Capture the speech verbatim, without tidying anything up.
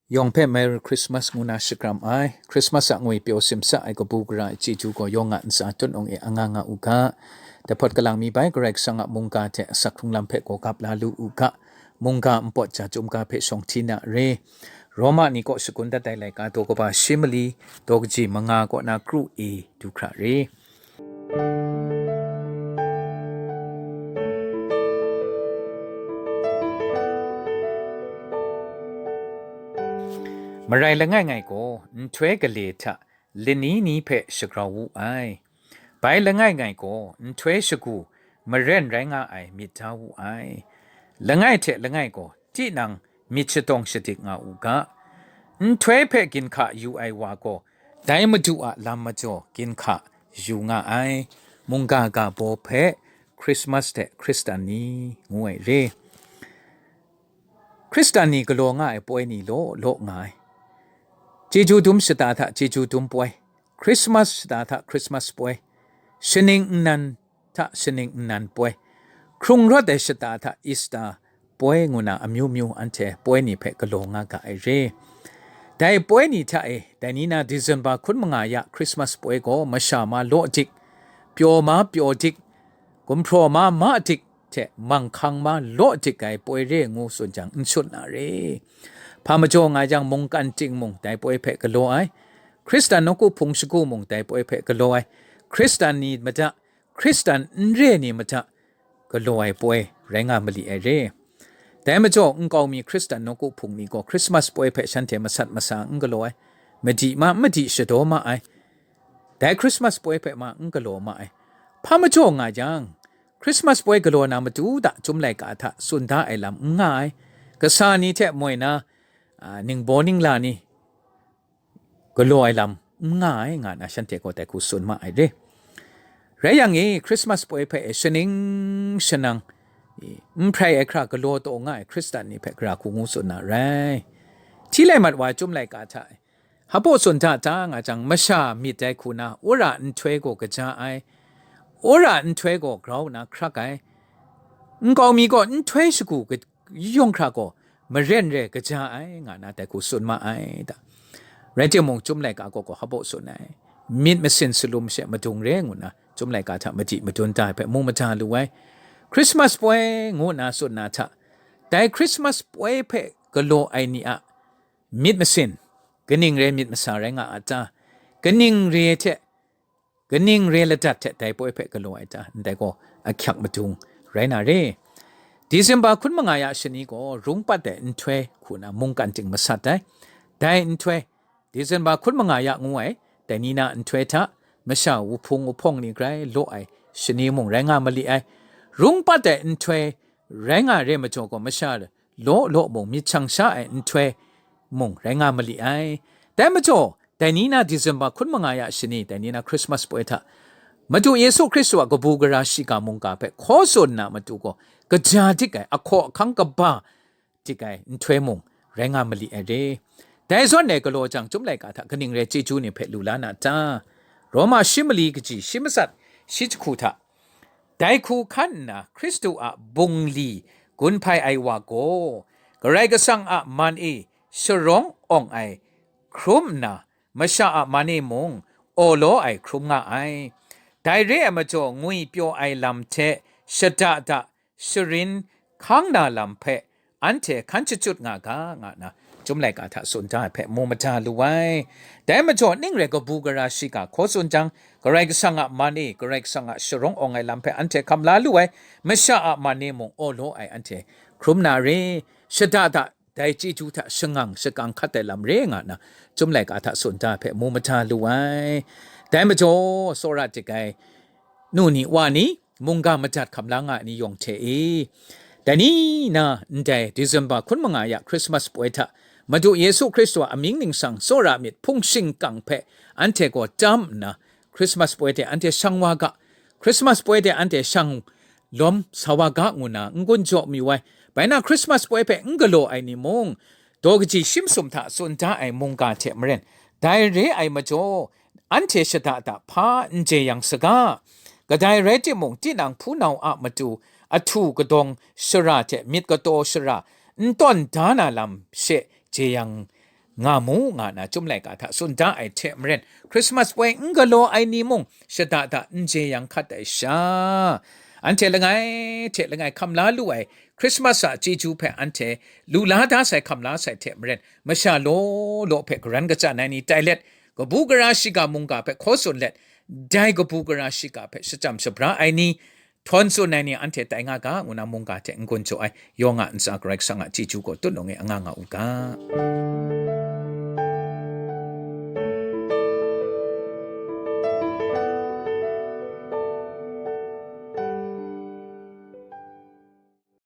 Yawng hpe Merry Christmas ngu na shakram ai. Christmas a ngwi pyaw simsa ai kabu gara ai chyeju gaw yawng a ntsa tut awng e anga nga u ga. Dahpawt kalang mi bai Karai Kasang a mungga hte asak hkrung lam hpe gaw gap la lu u ga. Mungga npawt ja chyum ga hpe shawng hti na re. Roma ni kaw shakun dat ai laika daw kaba shi mali, daw kaji manga kaw na kru e du hkra re. Marai langai ngai gaw nhtoi gale hta lani ni hpe shagrau wu ai. Bai langai ngai gaw nhtoi shagu maren rai nga ai myit da wu ai. Langai hte langai gaw tinang myit shatawng shadik nga u ga. Nhtoi hpe ginhka yu ai wa gaw dai Madu a lam majaw ginhka yu nga ai. Mungga ga baw hpe Christmas hte Hkristan ni ngu ai re. Hkristan ni galaw nga ai poi ni law law nga ai. Chyeju dum shata hta chyeju dum poi, Christmas shata hta Christmas poi, shaning nnan hta shaning nnan poi, hkrung rawt ai shata hta Easter poi ngu na amyu myu anhte poi ni hpe galaw nga ga ai re. Dai poi ni hta e, dai ni na December hkun manga ya Christmas poi gaw masha ma law dik, pyaw ma pyaw dik, gumhpraw ma ma dik hte manghkang ma law dik ai poi re ngu tsun jang n shut na re. Hpa majaw nga jang mungkan ting mung dai poi hpe galaw ai, Hkristan nawku hpung shagu mung dai poi hpe galaw ai, Hkristan ni mada, Hkristan n re ni mada galaw ai poi rai nga mali ai re. Dai majaw nkau mi Hkristan nawku hpung ni gaw Christmas poi hpe shanhte masat masa n galaw ai, madi ma madi shadaw ma ai, dai Christmas poi hpe ma n galaw ma ai. Hpa majaw nga jang, Christmas poi galaw na matu da Chyum laika hta tsun da ai lam n nga ai, kasa ni hte moi na, a, ningbaw ningla ni galaw ai lam n nga ai, nga na shanhte gaw dai hku tsun ma ai re. Rai yang e, Christmas poi hpe shaning shanang, e, n hprai ai hkra galaw taw nga ai Hkristan ni hpe gara hku ngu tsun na rai. Hti lai mat wa Chyum laika hta e, hpaw tsun da ta nga jang, masha myit dai hku na wora nhtoi gaw kaja ai, wora nhtoi gaw grau nna hkrak ai, nkau mi gaw nhtoi shagu ga-, yawng hkra gaw maren re kaja ai, nga na dai hku tsun ma ai ta. Rai timung, Chyum laika gaw gaw hpaw tsun ai, myit masin salum she madung re ngu na Chyum laika hta madi madun da ai hpe mu mada lu ai. Christmas poi ngu na tsun na hta, dai Christmas poi hpe galaw ai ni a myit masin, kaning re myit masa rai nga a ta? Kaning re hte, kaning re ladat hte dai poi hpe galaw ai ta? Ndai gaw ahkyak madung rai na re. December hkun manga ya shani gaw rung pat ai nhtoi hku na mungkan ting masat ai. Dai nhtoi, December hkun manga ya ngu ai, dai ni na nhtoi hta, masha wuhpung wuhpawng ni grai law ai shani mung rai nga mali ai. Rung pat ai nhtoi rai nga re majaw gaw, masha law law mung myit shang sha ai nhtoi mung rai nga mali ai. Dai majaw, dai ni na December hkun manga ya shani, dai ni na Christmas poi hta, Madu Yesu Hkristu a kabu gara shiga mungga hpe hkaw tsun na matu gaw, kaja dik ai, ahkaw ahkang kaba dik ai nhtoi mung rai nga mali ai re. Dai zawn e galaw jang, Chyum laika hta kaning rai chyeju ni hpe lu la na ta? Roma shi mali kaji shi matsat shi jahku hta, dai hku hkan nna Hkristu a bungli gun hpai ai wa gaw, Karai Kasang a man e sharawng awng ai hkrum nna, masha a man e mung awlaw ai hkrum nga ai. Dai re ai majaw, ngwi pyaw ai lam hte shada da sharin hkang na lam hpe anhte hkan shachyut nga ga, nga na Chyum laika hta tsun da ai hpe mu mada lu ai. Dai majaw, ning rai kabu gara shiga hkaw tsun jang, Karai Kasang a man e, Karai Kasang a sharawng awng ai lam hpe anhte hkam la lu ai, masha a man e mung awlaw ai anhte hkrum na re, shada da dai chyeju hta shangang shakang hkat ai lam re nga na, Chyum laika hta tsun da ai hpe mu mada lu ai. Dai majaw, tsawra dik ai nu ni wa ni, mungga madat hkam la nga ai ni yawng hte e, dai ni na ndai December hkun manga ya Christmas poi hta, Madu Yesu Hkristu a amying ningsang tsawra myit hpung shingkang hpe anhte gaw tam nna, Christmas poi de anhte shang wa ga, Christmas poi de anhte shang lawm sa wa ga ngu na n-gun jaw mayu ai. Bai na, Christmas poi hpe n galaw ai ni mung, daw kaji shi masum hta tsun da ai mungga hte maren, dai re ai majaw, anhte shada da hpa n jeyang saga. Kadai rai timung, tinang hpunau a matu ahtu kadawng shara hte myit kataw shara n tawn da na lam she jeyang nga mu, nga nna Chyum laika hta tsun da ai hte maren, Christmas poi n galaw ai ni mung shada da n jeyang hkat ai sha, anhte langai hte langai hkam la lu ai Christmas a chyeju hpe anhte lu la da sai, hkam la sai hte maren, masha law law hpe karan kachyan ai ni tai let, kabu gara shiga mungga hpe hkaw tsun let, dai kabu gara shiga hpe shachyam shabra ai ni, htawn tsun ai ni anhte tai nga ga, ngu na mungga hte n-gun jaw ai, yawng a ntsa Karai Kasang a chyeju gaw tutnung e anga nga u ga.